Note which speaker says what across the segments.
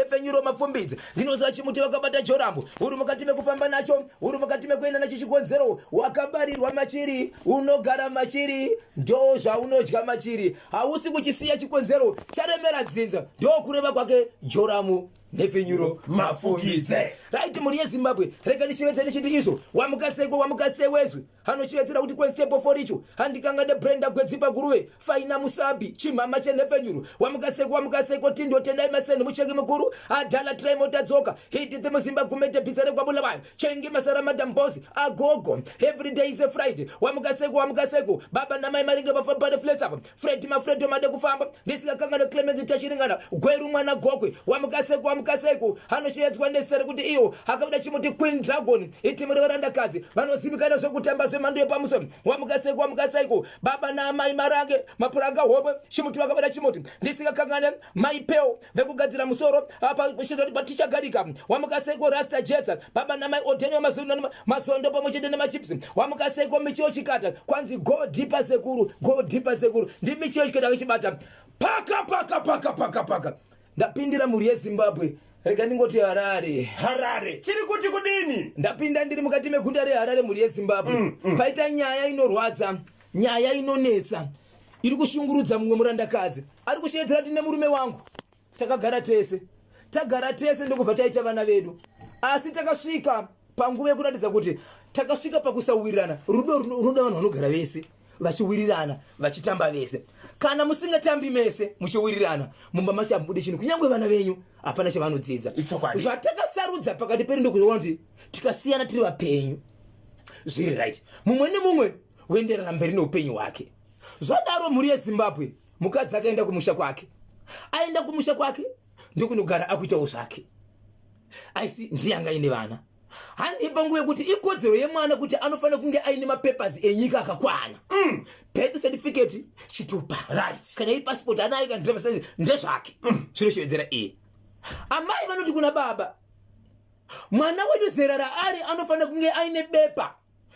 Speaker 1: Nhepfenyuro Mafumbidzi. Ndinoziva chimuti vakabata Jorambo, uri mukati mekufamba nacho, uri mukati mekuenda nacho chikonzero, wakabarirwa machiri, unogara machiri, ndo zvaunodya machiri, hausi kuchisiya chikonzero charemera dzinza, ndokureva kwake Joramu Nhepfenyuro Mafukidze. Right, mhuri yeZimbabwe, rega ndichivedze ndichiti izvo, wamukasekwe wamukasewezwe anochivetsera kuti constable foricho handikanga nebrenda gwedzi paguruve faina musabi chimhama chenhepfenyuro wamukaseko wamukaseko tindo tendai maseni mucheki mukuru adhala traimo tadzoka hit the muzimba gumete bhiza rekwabulawayo chenge masara madam boss agogo every day is a friday wamukaseko wamukaseko baba namai maringe vafamba neflets apa Fred Mafredo made kufamba ndisingakangane Clemens Tachiringana Gweru mwana Gokwe wamukaseko wamukaseko anoshevedzwa nezita rekuti iyo akabuda chimuti Queen Dragon itimu revarandakadzi vanozivikanwa zvekutamba zvemhando yepamusoro wamukaseko wamukaseko baba naamai Marange mapuranga homwe chimuti vakabuda chimuti ndisingakangane Mai Peo vekugadzira musoro apa patichagarika wamukaseko Rasta Jetsa baba namai Odenyo Mazondo Mazondo pamwe chete nemachips wamukaseko Michiyo Chikata kwanzi go deeper sekuru go deeper sekuru ndi Michiyo Chikata akachibata paka paka paka paka paka ndapindira mhuri yeZimbabwe rega ndingoti Harare
Speaker 2: Harare chiri kuti kudini
Speaker 1: ndapinda ndiri mukati meguta reHarare mhuri yeZimbabwe paita nyaya inorwadza nyaya inonetsa iri kushungurudza mumwe murandakadzi ari kusheedzera kuti nemurume wangu takagara tese tagara tese ndokubva taita vana vedu asi takasvika panguva yekuratidza kuti takasvika pakusawirirana rudo runoda vanhu vanogara vese vachiwirirana vachitamba vese kana musingatambi mese muchiwirirana mumba macho hamubudi chinhu kunyange vana venyu hapana chavanodzidza zvatakasarudza pakati pedu ndokuona kuti tikasiyana tiri vapenyu zviri right mumwe nemumwe voenderera mberi neupenyu hwake zvadaro mhuri yezimbabwe mukadzi akaenda kumusha kwake aenda kumusha kwake ndokunogara akuitawo zvake aisi ndiye anga aine vana handi panguva yekuti ikodzero yemwana kuti anofanira kunge aine mapapers enyika akakwana birth certificate chitupa
Speaker 2: Right.
Speaker 1: kana iri passport anayo kana driver's license ndezvake zvinoshevedzera iye amai vanoti kuna baba mwana wedu zera raari anofanira kunge aine bepa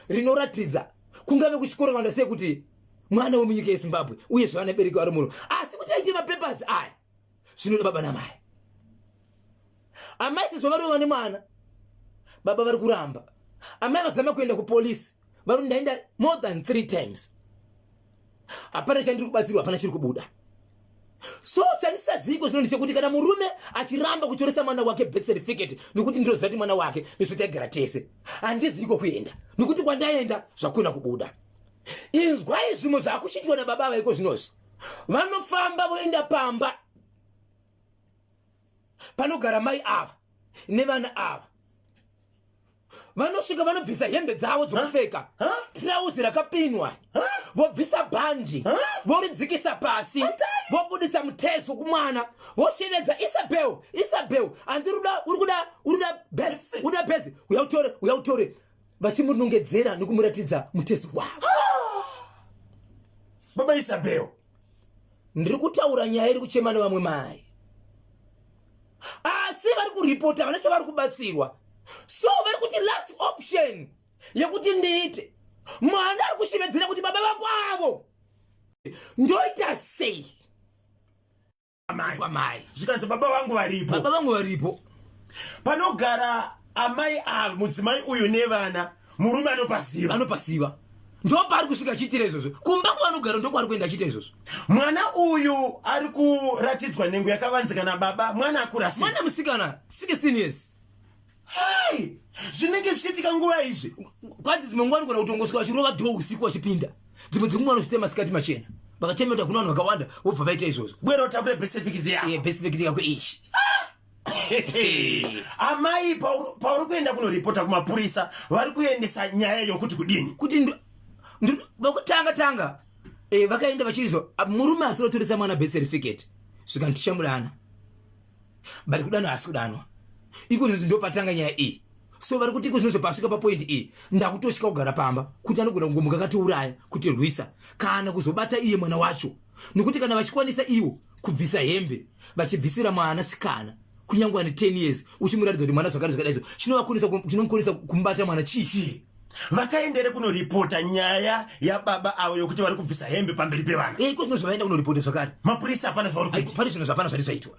Speaker 1: rinoratidza kungave kuchikoro kana sei kuti mwana wemunyika yezimbabwe uye zvavanabereki vari muno asi kuti aite mapapers aya zvinoda baba namai amai sezvo varivo vane mwana baba vari kuramba amai vazama kuenda kupolisi vari ndaenda more than 3 times hapana chandiri kubatsirwa hapana chiri kubuda so chandisaziko zvino ndechekuti kana murume achiramba kutoresa mwana wake birth certificate nekuti ndinoziva kuti mwana wake nesu taigara tese handiziko kuenda nekuti kwandaenda zvakuna kubuda inzwai zvimwe zvakuchiitwa nababa vaiko zvinozvi vanofamba voenda pamba panogara mai ava nevana ava vanosvika vanobvisa hembe dzavo dzokupfeka tirauzi rakapinwa vobvisa bhandi voridzikisa pasi vobuditsa mutezo kumwana voshevedza Isabel Isabel handiri kuda uri kuda uri kuda beth uri kuda beth uya utore uya utore vachimunongedzera nekumuratidza mutezo wavo
Speaker 2: baba Isabel
Speaker 1: ndiri kutaura nyaya iri kuchema nevamwe mai asi vari kuripota vana chavari kubatsirwa so vari kuti last option yekuti ndiite mwana ari kushevedzera kuti baba vako avo ndoita sei
Speaker 2: amai
Speaker 1: kwamai
Speaker 2: zvikanzi baba vangu varipo
Speaker 1: baba vangu varipo
Speaker 2: panogara amai ava mudzimai uyu nevana murume anopaziva
Speaker 1: anopaziva ndopaari kusvika achiitira izvozvo kumba kwavanogara ndokwaari kuenda achiita izvozvo
Speaker 2: mwana uyu ari kuratidzwa nhengo yakavanzika nababa mwana akura sei
Speaker 1: mwana musikana 16 years
Speaker 2: hai zvinenge zvichiitika nguva izvi
Speaker 1: kwanzi dzimwe nguva anogona kutongosvika vachirova dhoo usiku vachipinda dzimwe dzenguva vanozvitema masikati machena vakatema kuti hakuna vanhu vakawanda vobva vaita izvozvo
Speaker 2: bwera utakure birth certificate yako
Speaker 1: birth certificate yako ichi
Speaker 2: amai pauri kuenda kunoripota kumapurisa vari kuendesa nyaya yokuti kudini
Speaker 1: kuti vakutanga tanga vakaenda vachizwa murume asiri kutoresa mwana birth certificate zvikanzi tichamudana but kudanwa haasi kudanwa iko zvinhu ndopatanga nyaya iyi so vari kuti iko zvinozvo pasvika papoint iyi ndakutotya kugara pamba kuti anogona kungomuka akatiuraya kutirwisa kana kuzobata iye mwana wacho nekuti kana vachikwanisa iwo kubvisa hembe vachibvisira mwana sikana kunyange ane 10 years uchimuratidza kuti mwana zvakati zvakadai so chinomukonesa kumubata mwana chii
Speaker 2: chii vakaendere kunoripota nyaya yababa avo yokuti vari kubvisa hembe pamberi pevana
Speaker 1: iko zvino zvavaenda kunoripota zvakare
Speaker 2: mapurisa hapana zvauri kuita
Speaker 1: pane zvinhu zvapana zvati zvaitwa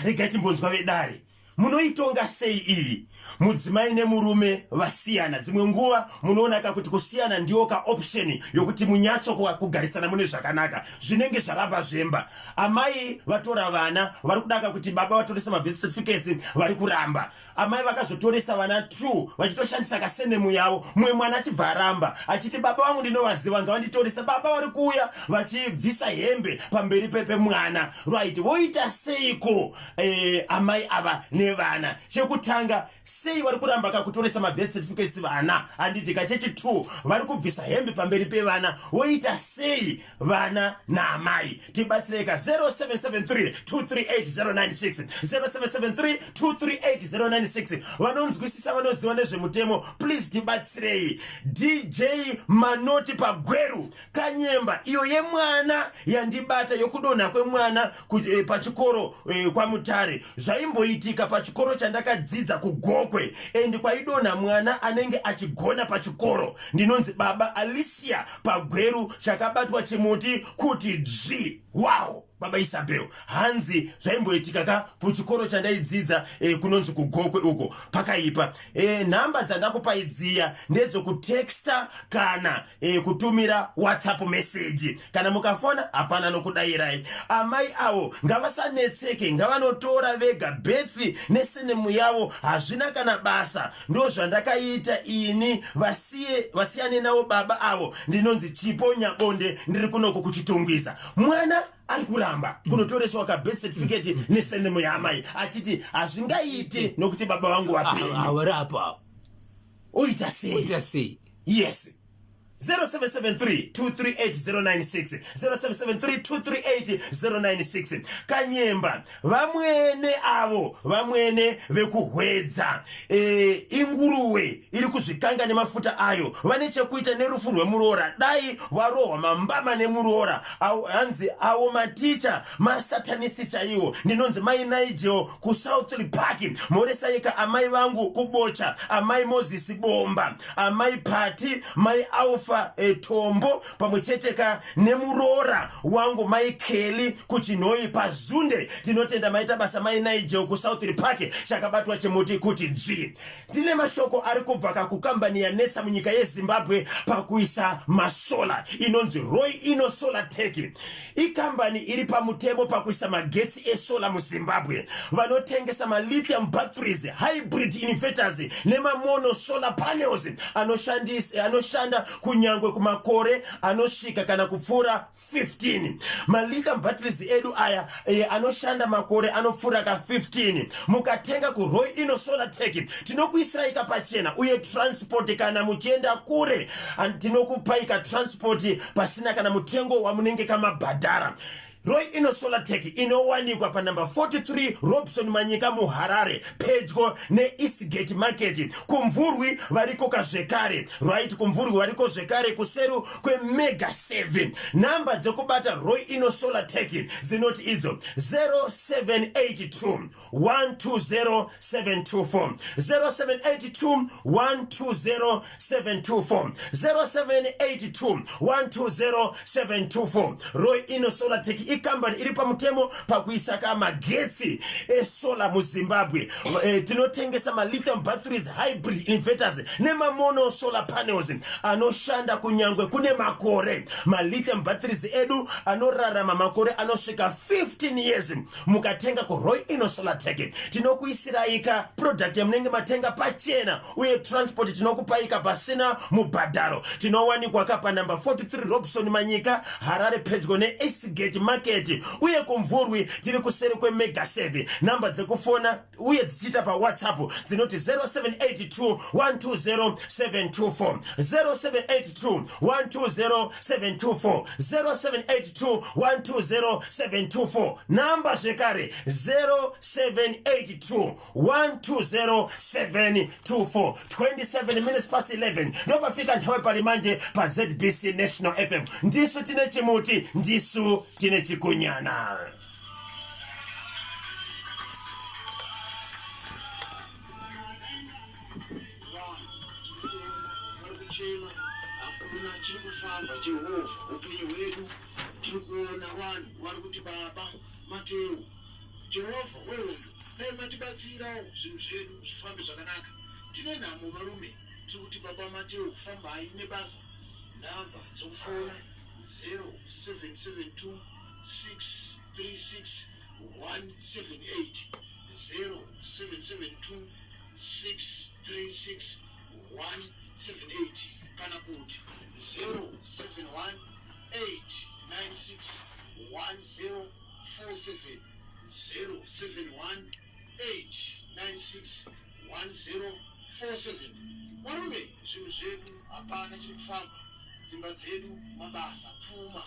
Speaker 2: Regai timbonzwa vedare, munoitonga sei iyi? Mudzimai nemurume vasiyana, dzimwe nguva munoona ka kuti kusiyana ndiwo ka option yokuti munyatso kugarisana mune zvakanaka. Zvinenge zvaramba zvemba, amai vatora vana, vari kudaka kuti baba vatoresa mabirth certificates, vari kuramba. Amai vakazotoresa vana true vachitoshandisa kasenemu yavo, mumwe mwana achibva aramba achiti baba vangu ndinovaziva, ngavanditoresa. Baba vari kuuya vachibvisa hembe pamberi pemwana, right? Voita seiko amai ava nevana? Chekutanga, sei vari kuramba kakutoresa mabirth certificates vana, handiti? Kachechi 2, vari kubvisa hembe pamberi pevana, voita sei vana naamai? Tibatsirei ka 0773 238096, 0773 238096. Vanonzwisisa, vanoziva nezvemutemo, please tibatsirei. DJ Manoti paGweru Kanyemba, iyo yemwana yandibata yokudonha kwemwana pachikoro kwaMutare. Zvaimboitika pachikoro chandakadzidza kuGokwe, and kwaidonha mwana anenge achigona pachikoro. Ndinonzi baba Alicia paGweru, chakabatwa chimuti kuti dzvi. Wow, baba Isabel, hanzi zvaimboitika ka kuchikoro chandaidzidza kunonzi kuGokwe uko, pakaipa. Nhamba dzandakupai dziya ndedzokutexta kana kutumira WhatsApp message. Kana mukafona hapana nokudayirai. Amai avo ngavasanetseke, ngavanotora vega birth nesenemu yavo, hazvina kana basa. Ndozvandakaita ini, vasiye vasiyane navo baba avo. Ndinonzi Chipo Nyabonde, ndiri kunoko kuChitungwiza. Mwana ari kuramba kunotoreswa kabirth certificate nesenemu yaamai, achiti hazvingaiti nokuti baba vangu vapenyu.
Speaker 1: Havari apo.
Speaker 2: Oita sei?
Speaker 1: Oita sei?
Speaker 2: Yes, 0773 238096, 0773 238096. Kanyemba, vamwene avo, vamwene vekuhwedza, inguruwe iri kuzvikanga nemafuta ayo, vane chekuita nerufu rwemuroora. Dai varohwa mambama nemuroora. Hanzi avo maticha masatanisi chaiwo. Ndinonzi mai Nigel kuSouthly Park. Moresaika amai vangu kuBocha, amai Moses Bomba, amai Pati, mai Alpha Tombo, pamwe chete ka nemuroora wangu mai Kelly kuChinhoi paZunde. Tinotenda, maita basa mai Nigel kuSouth Park. Chakabatwa chimuti kuti dzvi. Tine mashoko ari kubva kakukambani yanetsa munyika yeZimbabwe pakuisa masola, inonzi Roy Ino Solar Tech. Ikambani iri pamutemo pakuisa magetsi esola muZimbabwe. Vanotengesa malithium batteries, hybrid inverters nemamono solar panels anoshanda kunyangwe kumakore anosvika kana kupfuura 15. Malithium batteries edu aya anoshanda makore anopfuura ka 15. Mukatenga kuRoy Ino Solar Tech, tinokuisirai pachena, uye transport kana muchienda kure, tinokupai katransport pasina kana mutengo wamunenge kamabhadhara. Roy Ino Solar Tech inowanikwa panumber 43 Robson Manyika muHarare, pedyo neEastgate Market. Kumvurwi variko zvekare, right? Kumvurwi variko zvekare, kuseru kweMega 7. Namba dzekubata Roy Ino Solar Tech dzinoti idzo 0782 120 724, 0782 120 724, 0782 120 724. Roy Ino Solar Tech ikambani iri pamutemo pakuisa ka magetsi esolar muZimbabwe. Tinotengesa malithium batteries, hybrid inverters nemamono solar panels anoshanda kunyangwe kune makore. Malithium batteries edu anorarama makore anosvika 15 years. Mukatenga kuRoy Ino Solar Tech, tinokuisirai ka product yamunenge matenga pachena, uye transport tinokupaika pasina mubhadharo. Tinowanikwa ka panumber 43 Robson Manyika, Harare, pedyo neEastgate Market, uye kuMvurwi tiri kuseri kweMega 7. Namba dzekufona uye dzichiita paWhatsApp dzinoti 0782 120 724, 0782 120 724, 0782 120 724. Namba zvekare 0782 120 724. 27 minutes past 11 ndopafika nthawi pali manje pa ZBC National FM. Ndisu tine chimuti, ndisu tine chikunyana.
Speaker 3: Vanhu vari kuchema, hakuna chiri kufamba. Jehovha, upenyu hwedu tiri kuona, vanhu vari kuti baba Mateo. Jehovha wehondo dai matibatsirawo zvinhu zvedu zvifambe zvakanaka. Tine nhamo varume tiri kuti baba Mateo fambai nebasa. Nhamba dzokufona 0772 636 178 0772 636 178 kana kuti 071 896 1047 071 896 1047 varume zvinhu zvedu hapana chiri kufamba dzimba dzedu mabasa pfuma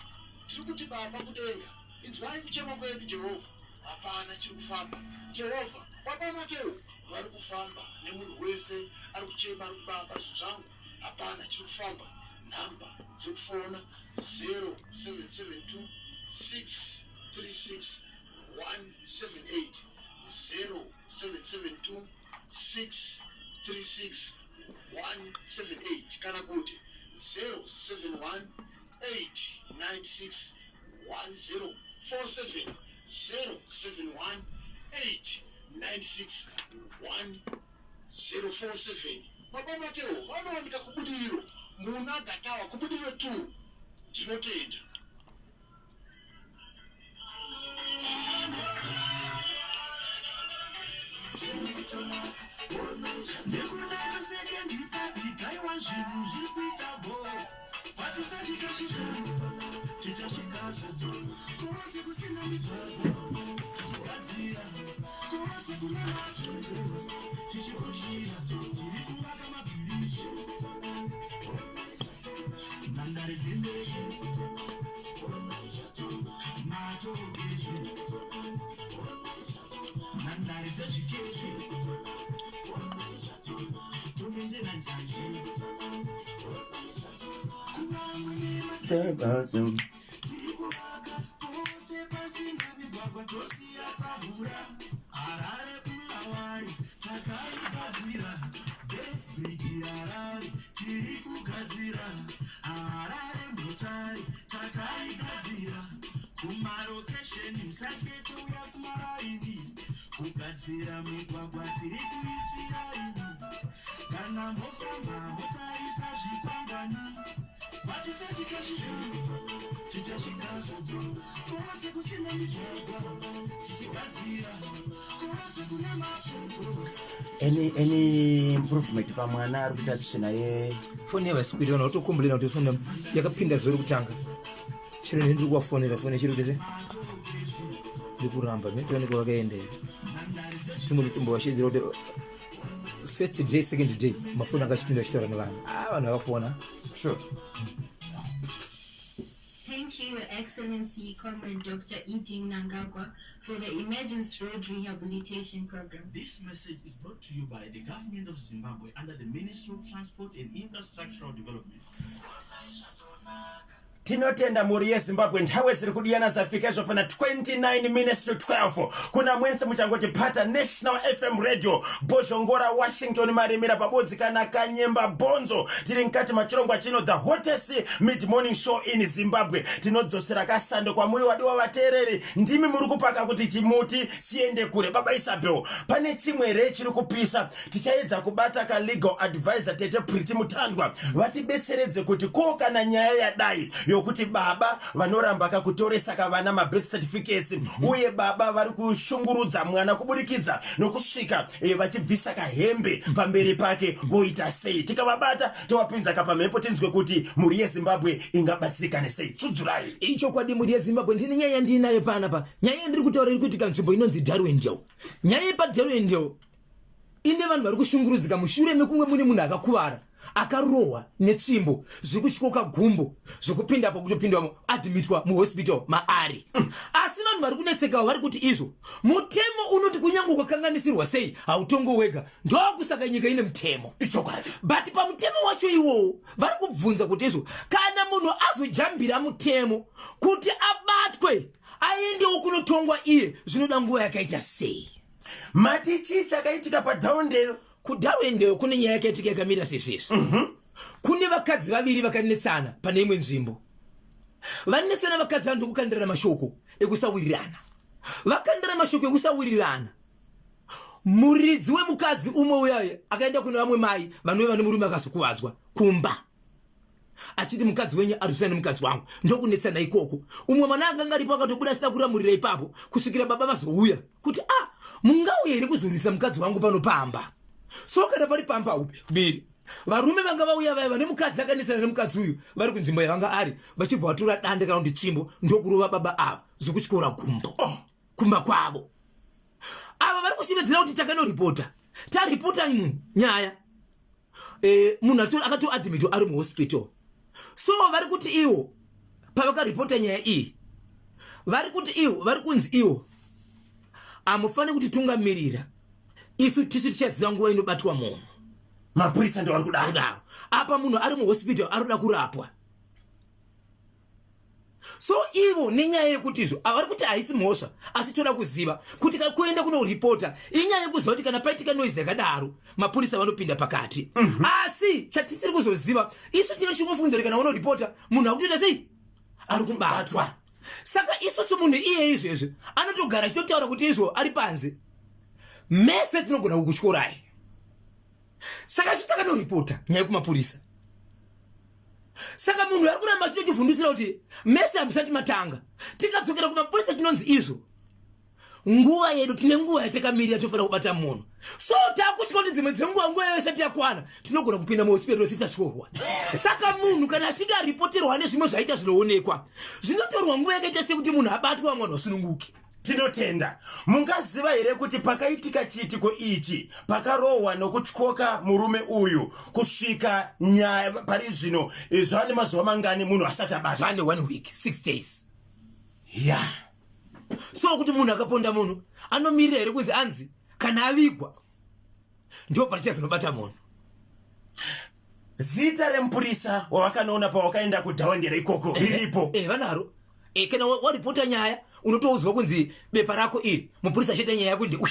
Speaker 3: tiri kuti baba kudenga inzwai kuchema kwedu jehovha hapana chiri kufamba jehovha baba mateo vari kufamba nemunhu wese ari kuchema ari kubaba zvinhu zvangu hapana chiri kufamba nhamba dzekufona 0772 636 178 0772 636 178 kana kuti 071 896 1047 071 896 1047 baba mateo vanowanika kubudiriro muna gatawa kubudiriro 2 ndinotenda
Speaker 2: Any any improvement pamwana ari kuita tsvina ye
Speaker 1: foni yavasi kuita vanhu vatokomblena kuti foni yakapinda zuva rekutanga chero ndiri kuvafonera foni chiri kuti ndiri kuramba ndinotooneka vakaenda here timbovashedzera kuti first day second day mafoni anga achipinda achitaura nevanhu ah vanhu vakafona
Speaker 2: sure
Speaker 4: Thank you, Your Excellency, Comrade Dr. E.D. Mnangagwa, for the Emergency Road Rehabilitation Program.
Speaker 5: This message is brought to you by the government of Zimbabwe under the Ministry of Transport and Infrastructural Development.
Speaker 2: Tinotenda mhuri yeZimbabwe nthawe ziri kudiyana zafika izvo pana 29 minutes to 12 kuna mwense muchangoti pata National FM Radio Bhozhongora Washington Marimira pabodzi kana Kanyemba Bhonzo tiri mkati machirongwa chino the hottest mid morning show in Zimbabwe tinodzosera kasando kwamuri wadiwa vateereri ndimi muri kupaka kuti chimuti chiende kure baba Isabel pane chimwe re chiri kupisa tichaedza kubata ka legal advisor tete Pretty Mutandwa vatibetseredze kuti ko kana nyaya yadai yokuti baba vanoramba kakutoresa kavana mabirth certificates mm -hmm. uye baba vari kushungurudza mwana kuburikidza nokusvika e, vachibvisa kahembe pamberi pake voita sei tikavabata tovapinza kapamhepo tinzwe kuti mhuri yezimbabwe ingabatsirikane sei tsudzurai
Speaker 1: ichokwadi mhuri yezimbabwe ndine nyaya yandinayo panapa nyaya yandiri kutaura iri kuitika nzvimbo inonzi darwendale nyaya yepadarwendale ine vanhu vari kushungurudzika mushure mekunge mune munhu akakuvara akarohwa netsvimbo zvekutyoka gumbo zvekupinda apo kutopindwa admitwa muhospital maari asi vanhu vari kunetsekawo vari kuti izvo mutemo unoti kunyange ukakanganisirwa sei hautongo wega ndokusaka nyika ine mutemo
Speaker 2: ichokwadi
Speaker 1: but pamutemo wacho iwowo vari kubvunza kuti izvo kana munhu azojambira mutemo kuti abatwe aendewo kunotongwa iye zvinoda nguva yakaita sei
Speaker 2: Mati chii chakaitika paDowndale?
Speaker 1: KuDowndale kune nyaya yakaitika yakamira sezvezvi. Mm -hmm. Kune vakadzi vaviri vakanetsana pane imwe nzvimbo. Vanetsana vakadzi vanhu ndokukandirana mashoko ekusawirirana. Vakandira mashoko ekusawirirana. Muridzi wemukadzi umwe uyaye akaenda kune vamwe mai vanove vane murume akazokuvadzwa kumba achiti mukadzi wenyu arwisana nemukadzi wangu, ndokunetsana ikoko. Umwe mwana akanga aripo akatobuda asina kuramurira ipapo kusvikira baba vazouya kuti a ah, mungauye here kuzorwisa mukadzi wangu pano pamba? So kana pari pamba upi biri varume vanga vauya vaya vane mukadzi akanetsana nemukadzi uyu vari kunzvimbo yavanga ari, vachibva vatora dande kana kuti tsvimbo ndokurova baba ava zvekutyora gumbo, oh, kumba kwavo. Ava vari kushevedzera kuti takanoripota, taripota nyaya, munhu akatoadmitwa ari muhospital. So vari kuti iwo pavakaripota nyaya iyi, vari kuti iwo vari kunzi iwo hamufaniri kutitungamirira isu, tisu tichaziva nguva inobatwa munhu.
Speaker 2: Mapurisa ndo vari kudaro.
Speaker 1: Kudaro apa munhu ari muhospital, ari kuda kurapwa. So ivo nenyaya yekuti izvo avari kuti haisi mhosva, asi toda kuziva kuti kuenda kunoripota inyaya yekuziva kuti kana paitika noise yakadaro mapurisa vanopinda pakati. Asi chatisiri kuzoziva isu, tine chingofungidzira kana unoripota munhu akutoita sei, ari kubatwa. Saka isusu munhu iye izvezvi anotogara achitotaura kuti izvo ari panze mese tinogona kukutyorai. Saka isu takanoripota nyaya yekumapurisa. Saka munhu ari kuramba achitochivhundusira kuti mese hamusati matanga. Tikadzokera kumapurisa tinonzi izvo nguva yedu, tine nguva yatakamirira, tofanira kubata munhu. So takusvika kuti dzimwe dzenguva, nguva yayo isati yakwana, tinogona kupinda muhospital yose tatyorwa. Saka munhu kana achinge aripoterwa nezvimwe zvaita zvinoonekwa, zvinotorwa nguva yakaita sekuti munhu abatwa, vamwe vanhu vasununguke.
Speaker 2: Tinotenda. Mungaziva here kuti pakaitika chiitiko ichi, pakarohwa nokutyoka murume uyu, kusvika nyaya pari zvino zvava nemazuva mangani munhu asati abatwa?
Speaker 1: Zvane one week 6 days.
Speaker 2: Ya.
Speaker 1: So kuti munhu akaponda munhu anomirira here kunzi anzi kana avigwa ndo patichazonobata munhu?
Speaker 2: Zita remupurisa wawakanoona pawakaenda kudhawandira ikoko riripo?
Speaker 1: Vanaro. Kana waripota nyaya unotoudzwa kunzi bepa rako iri, mupurisa achiita nyaya yako ndeuyu.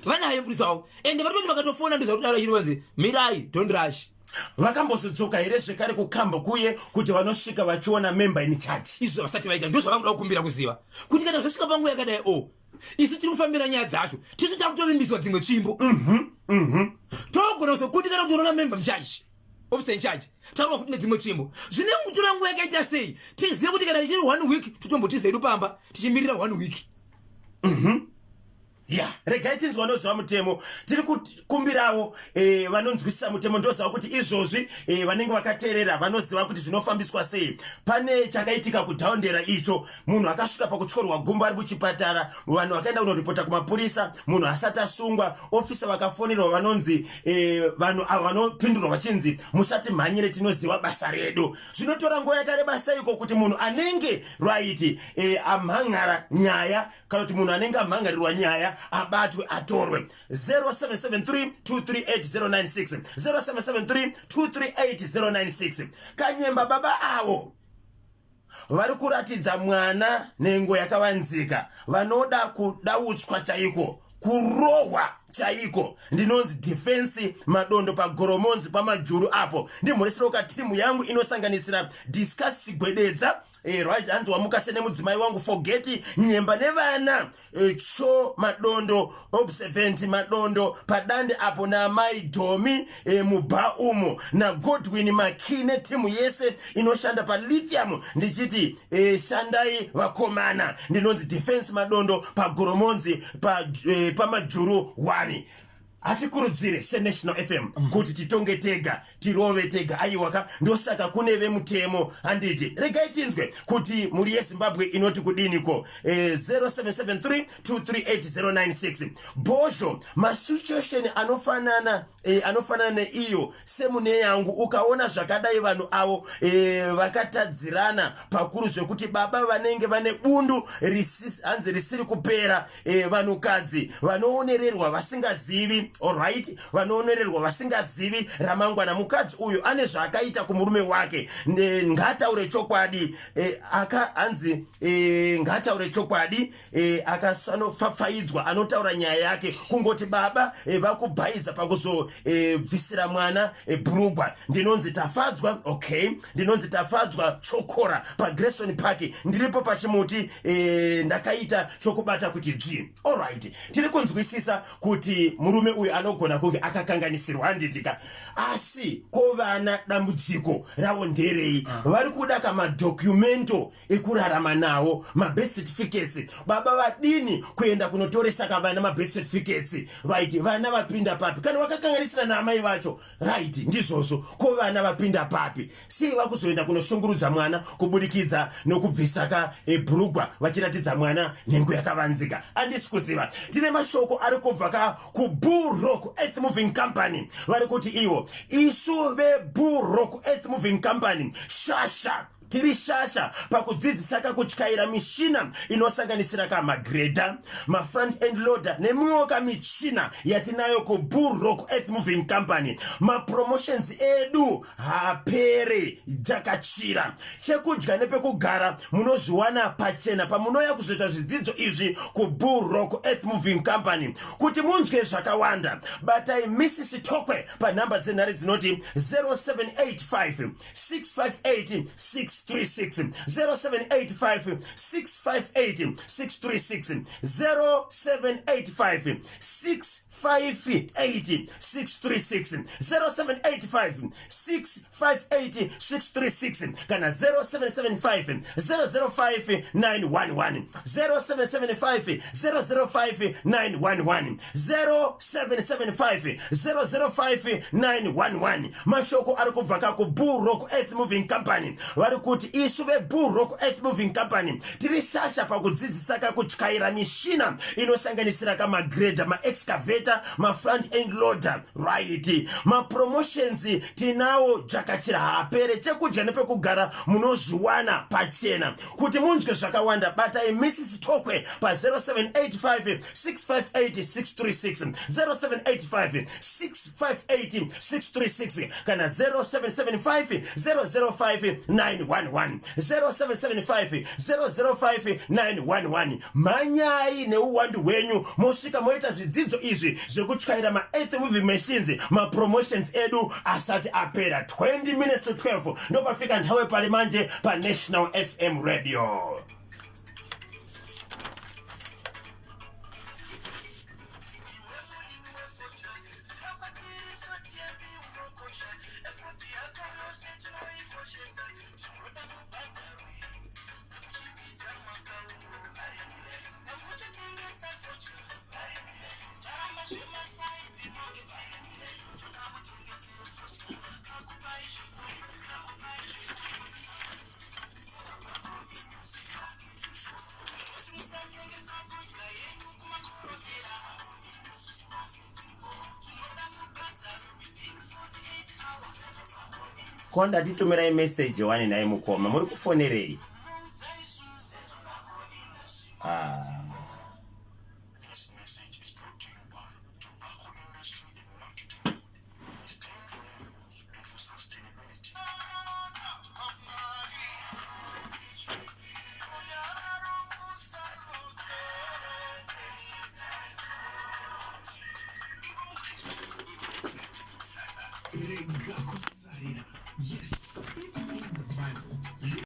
Speaker 1: Vanayo mupurisa wavo, ende vatoti vakatofona ndozvakudaro achiti mirai, don't rush.
Speaker 2: Vakambozodzoka here zvekare kukambo kuye kuti vanosvika vachiona member in charge?
Speaker 1: Izvo vasati vaita, ndo zvavakuda kukumbira kuziva kuti kana zvasvika panguva yakadai o isu tiri kufambira nyaya dzacho, tisu takutovimbiswa dzimwe tsvimbo, togona kuzokundikana kuti unoona member mucharge, officer in charge, taurwa kuti nedzimwe tsvimbo zvine kutora nguva yakaita sei, tizive kuti kana ichiri one week totombotiza hedu pamba tichimirira one week.
Speaker 2: Ya, regai tinzwa vanoziva mutemo. Tiri kukumbirawo vanonzwisisa mutemo. Ndoziva kuti izvozvi vanenge vakateerera vanoziva kuti zvinofambiswa sei. Pane chakaitika kudhaundera icho, munhu akasvika pakutyorwa gumbo ari muchipatara, vanhu vakaenda kunoripota kumapurisa, munhu asati asungwa. Ofisa vakafonerwa vanonzi vanhu ava vanopindurwa vachinzi musati mhanyire, tinoziva basa redu. Zvinotora nguva yakareba seiko kuti munhu anenge right amhan'ara nyaya kana kuti munhu anenge amhangarirwa nyaya abatwe, atorwe? 0773 238096, 0773 238096. Kanyemba, baba avo vari kuratidza mwana nhengo yakavanzika, vanoda kudautswa chaiko, kurohwa chaiko. Ndinonzi Defense Madondo paGoromonzi paMajuru apo. Ndimhoresero timu yangu inosanganisira Discuss Chigwededza, hanzi wamuka sene mudzimai wangu Forgeti Nyemba nevana Cho Madondo, Observant Madondo padande apo, naamai Domi mubha umo, naGodwin Maki netimu yese inoshanda palithium. Ndichiti shandai vakomana. Ndinonzi Defense Madondo paGoromonzi paMajuru 1. Hatikurudzire seNational FM kuti titonge tega, tirove tega, aiwaka. Ndosaka kune vemutemo, handiti? Regai tinzwe kuti mhuri yeZimbabwe inoti kudiniko. 0773 238096. Bhozho, masituation anofanana neiyo semune yangu. Ukaona zvakadai, vanhu avo vakatadzirana pakuru zvekuti baba vanenge vane bundu hanzi risiri kupera. Vanhukadzi vanoonererwa vasingazivi. Alright, vanoonererwa vasingazivi ramangwana. Mukadzi uyu ane zvaakaita kumurume wake, ngaataure chokwadi. E, aka hanzi e, ngaataure chokwadi e, akasanopfapfaidzwa anotaura nyaya yake kungoti baba e, vakubhaiza pakuzobvisira e, mwana e, bhurugwa. Ndinonzi Tafadzwa, okay, ndinonzi Tafadzwa Chokora paGreson Park, ndiripo pachimuti e, ndakaita chokubata kuti dzvi. Alright, tiri kunzwisisa kuti murume uyu anogona kunge akakanganisirwa, handitika? Asi ko vana dambudziko ravo nderei? Vari kuda kamadhokumento ekurarama nawo, mabirth certificates. Baba vadini kuenda kunotoresa kavana mabirth certificates? Right, vana vapinda papi kana vakakanganisira naamai vacho? Right, ndizvozvo. Ko vana vapinda papi? Sei vakuzoenda kunoshungurudza mwana kubudikidza nokubvisa ka ebhurugwa vachiratidza mwana nhengo yakavanzika? Andisi kuziva. Tine mashoko ari kubva ka kuBull Rock Earth Moving Company. Vari kuti ivo, isu veBull Rock Earth Moving Company, shasha, tiri shasha pakudzidzisa kakutyaira mishina inosanganisira kamagreda, mafront end loader nemimwewo kamichina yatinayo kuBull Rock Earth Moving Company. Mapromotions edu haapere, jakachira. Chekudya nepekugara munozviwana pachena pamunouya kuzoita zvidzidzo izvi kuBull Rock Earth Moving Company. Kuti munzwe zvakawanda, batai Mrs Tokwe panhamba dzenhare dzinoti 0785 658 636, 0785 658 636, 0785 658 636, 0785 658 636 kana 0775 005 911, 0775 005 911, 0775 005 911. Mashoko ari kubva ka kuBull Rock Earth Moving Company. Vari kuti isu veBull Rock Earth Moving Company tiri shasha pakudzidzisa kakutyaira mishina inosanganisira kamagreda, maexcavator, mafront end loader. Right, mapromotions tinawo, jakachira, haapere. Chekudya nepekugara munozviwana pachena. Kuti munzwe zvakawanda, batai Mrs Tokwe pa0785 658 636, 0785 658 636 kana 0775 005 911, 0775 005 911. Mhanyai neuwandu hwenyu mosvika moita zvidzidzo izvi zvekutyaira maearth moving machines, mapromotions edu asati apera. 20 minutes to 12 ndopafika nthawi pali manje paNational FM Radio. Ko ndatitumirai meseji wani nhai mukoma, muri kufonerei? Ah.
Speaker 3: This message is brought to you by Tobacco Industry and Marketing Board. We stand for the rules and for sustainability.